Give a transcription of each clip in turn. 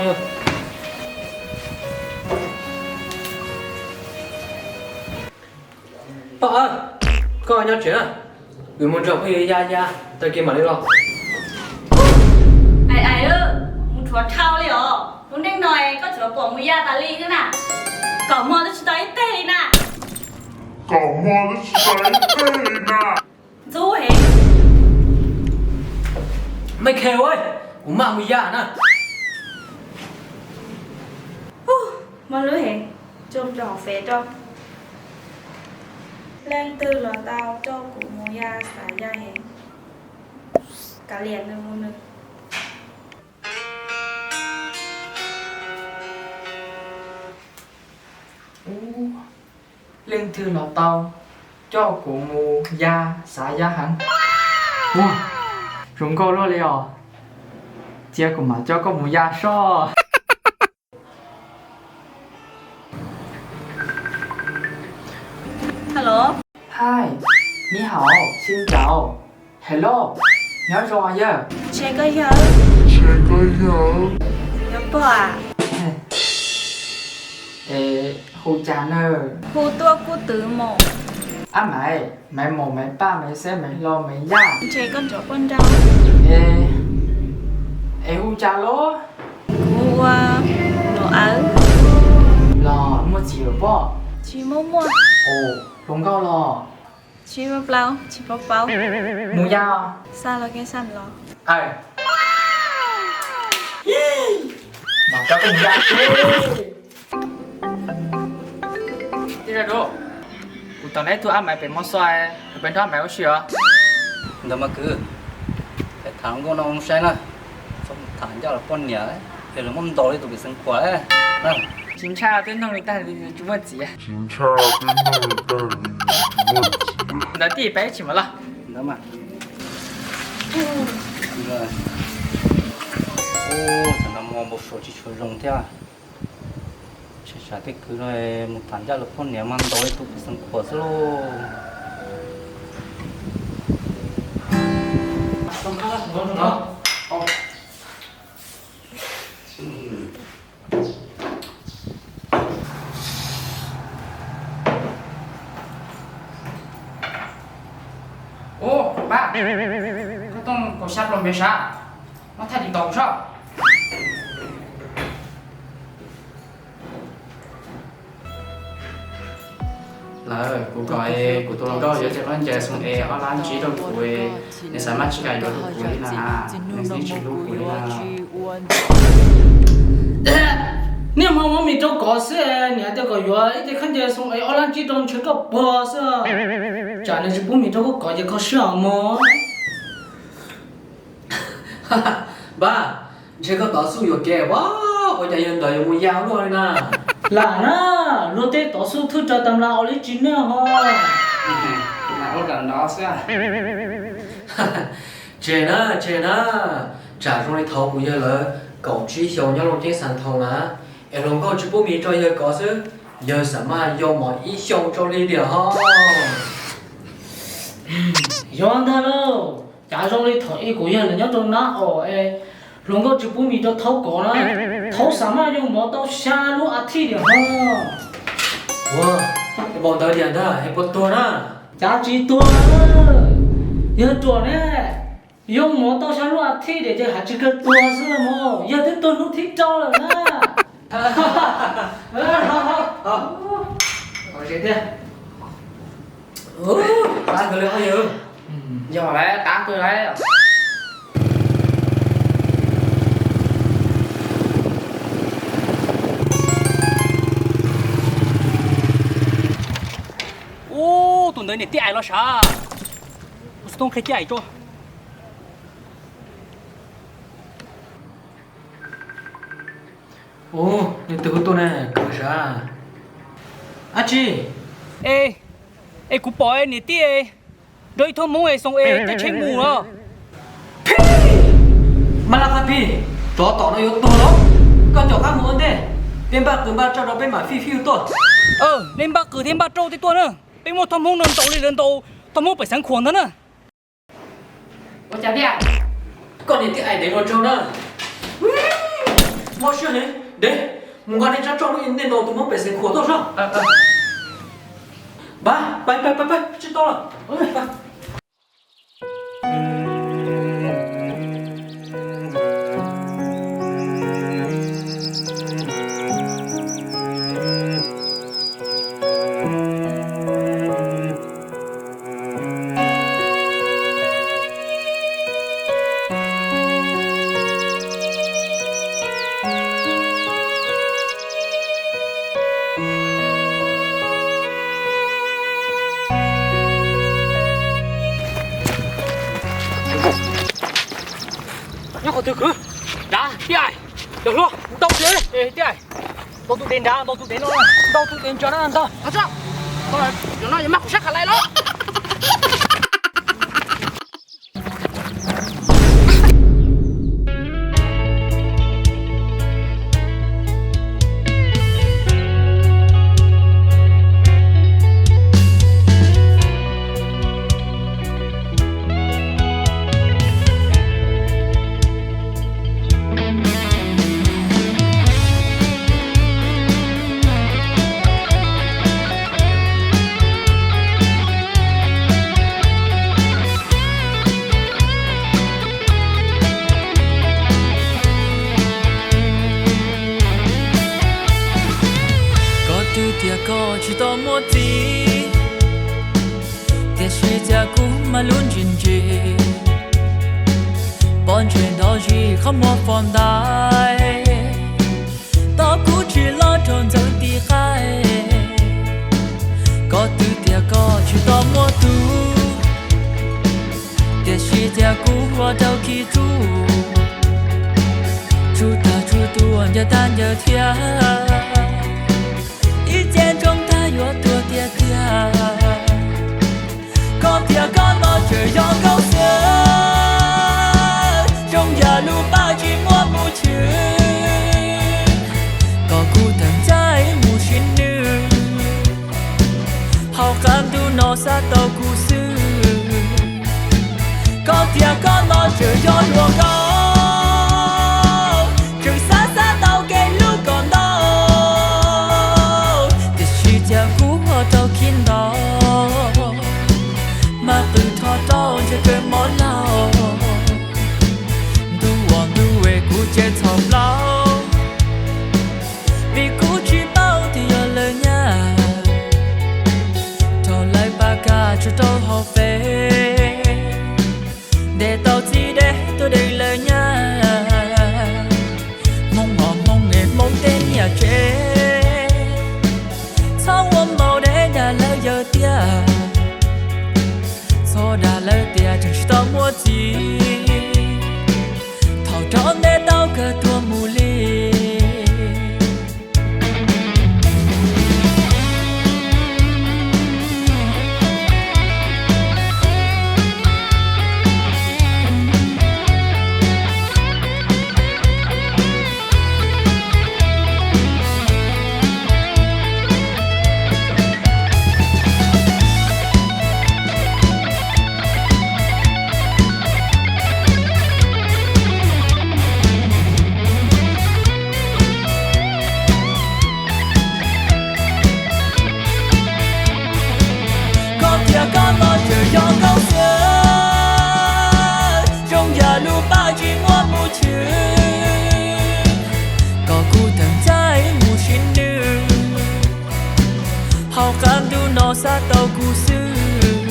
Poj, koj nyob tsev na, kuv mus nrog phooj ywg ya ya, tag kis mam li los. Ais ais, mus rhuav dhau li os. Lub neej no koj tsuas pom mus ya tas li xwb na. Kaum hmo twb tsis tau ib teg li na. Kaum hmo twb tsis tau ib teg li na. Ntxub heev. Mej khe ua, kuv maj mus ya na. Mob lub heev, coj mus rau hauv fev rau. Leej twg los tau coj kuv mus ya, xav ya heev. Kav liam nws mus nws. Leej twg los tau coj kuv mus ya, xav ya heev. Ua, zoo nkauj luaj li os. Cia kuv mam coj koj mus ya soj. Hello. Hi, ni hao, xin chào. Hello, nyob zoo yawg. Ntshe koj yog. Ntshe koj yog. Yuav pog a? Es hu cas na? Hu tuaj kuj twv mus. Ab Maiv, Maiv Maum, Maiv Paj, Maiv Xeb, Maiv Hlo, Maiv Yaj. Ntshe koj nrog poj nrauj. Es, es hu cas los? Kuv hu ua Nuam Awv. Los muaj txiv lawm pob? Tsis muaj muaj. Ua, hluas nkauj los? Tsis paub, tsis paub paub. Mus ya os. Xa los ke xa los. Aw, mam coj koj mus ya. Tij Zaj Dub, kuv tom neb tug Ab Maiv pem Mos Xois, kuv pem nrog Ab Maiv ua si os. Ntawd mas kwv, tham nkauj no zoo saib na, txhob tham ncaj los poj niam, es lawv muab ntaus li tus pem xeev khuam. Tsis ntshai, twb noog li tag li tsis muaj txiv. Tsis ntshai, twb noog li tag li tsis muaj txiv. Ntawd tij peb ib chim mam los. Ntawd mas. Ua, tam no muaj npau suav tsis tshua zoo thiab. Tsam tej kwv no mus tham ncaj los poj niam mas ntaus li tus pem xeev khuam xwb lauj. Ub, Paj, koj tooj kaum xya plaub npe sav, muab thaij TikTok soj. Lawm, kuv kom kuv tus hluas nkauj yuav cov khaub ncaws xoo es ob lab ntsib rau kuv, nws xav maj tsis kam yuav rau kuv li na, nws yeej tsis hlub kuv li na. Niaj hmo muab mis rau kov xwb, niam hais tias kom yuav ib ce khaub ncaws xoo es ob lab ntsib rau ntshe koj puag xwb. Tsam nws tsis pub mis rau koj kov ces kho siab os mog. Npab, ntshe koj tov xub yuam kev, ua cas yawg ntawd yuav mus ya luaj li na. Lam na, luag tej tov xub thwj raws tam las ua li tsis nej ho. Tseg na, tseg na, tsam zoo li thaum kuv yawg lawv kaum tsib xyoos nyob Looj Ceeb Xas Thoos na, es hluas nkauj tsis pub mis rau yawg kov xwb, yawg xav maj yau mov ib xyoos rau li tiam ho. Yog ntag lauj, cav zoo li thaum ub kuv yawg lawv nyob rau Nab Om es hluas nkauj tsis pub mis rau Thaub kov na, Thaub xav maj yau mov tau xya lub a thiv tiam ho. Ua, es npaum ntawd tiag ntag es puas tuag na? Cav tsis tuag, yawg ruam ne. Yau mov tau xya lub a thiv tiam ces hais tsis kawg tuag xwb los mas, yawg twb tuag hnub thib rau lawm na. Qab kawg li os yawg. Yog lawm, qab kawg lawm. Ub, tus ntawd niam tij ais los sav. Kuv xub thoob qhia tij ais tso. Ub, nws twb hu tuaj ne, kawg sav. Ab tsi. Es, es kuv pom niam tij nrog ib thooj hmoob es xoo es caij tsheb mus los. Phij! Mas laj qab phij, tsov tom no yuav tuag los. Koj caum qab mus ua ntej, peb npaj qws npaj rauj rau peb mam fij fij tuaj. Nej npaj qws thiab npaj rauj thiab tuaj na. Peb muab thooj hmoob no ntaus li lawv ntaus thooj hmoob pem Xeev Khuam ntag na. Ua cas thiab? Koj niam tij ais dev hluas nraug na. Mob siab heev, Dev, mus nqa nej tsab roj nej ntaus tus Hmoob pej xeem khuam tuaj saib. Npab, pab, pab, pab, tsis tau lawm. Nyob qhov twg kwv? Nrad, tij Ais, cov hluas, ntaus dev, tij Ais. Ntaus tus dev nrad, ntaus tus dev no, ntaus tus dev nrad na, ntaus. Cov no yuav mag kuv sab khav lais los. Koj twb tias koj tsis tau muaj txiv, tiam sis cas kuv mas lub ntsis ntsis, pom ntsej ntog zis qhov muag fo ntais, tos kuv tsis los rau ntxeev tiv qaib. Koj twb tias koj tsis tau muaj tub, tiam sis cas kuv ua rau khi tsuj, tsuj tag tsuj tuag ncaws tag ncaws thiab, ib ce ntsoov tag yuav tuag tiag tiag. Koj tias koj no tseem yog nkauj xwb, zoo yam lub paj tsis muaj mus chwv, kom kuv tawm ntxaib mus sim nws, hauv qab ntuj no xav tau kuv xwb. Koj tias koj no tseem yog hluas nkauj, tseem xav xav tau kev hlub kom ntau, tiam sis cas kuv ho rau khib ntau, mas qw rho rau ntshe kawg mob laug. Ntuj uas ntuj es kuv ces txhaum plaub, vim kuv tsis paub tias yog lawv nyab, rau lawv pab kam tsuas rau hauv feb, ntes tau txiv dej tuaj deev lawv nyab. Hmoob mos hmoob es hmoob tej nyiaj tsev, txhob ua maum deb dag lawv yawg tiag, txhob dag lawv tias tseem tsis tau muaj txiv, thaum rov ntes tau kawg tuag mus li. Koj tias koj no tseem yog nkauj xwb, zoo yam lub paj tsis muaj mus chwv, kom kuv tawm ntxaib mus sim nws, hauv qab ntuj no xav tau kuv xwb.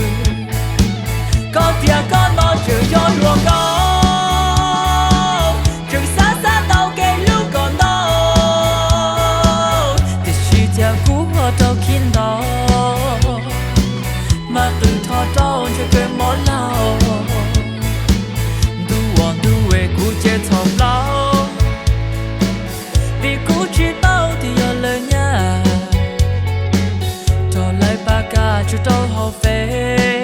Koj tias koj no tseem yog hluas nkauj, tseem xav xav tau kev hlub kom ntau, tiam sis cas kuv ho rau khib ntau, mas qw rho rau ntshe kawg mob laug. Ntuj uas ntuj es kuv ces txhaum plaub, vim kuv tsis paub tias yog lawv nyab, rau lawv pab kam tsuas rau hauv feb,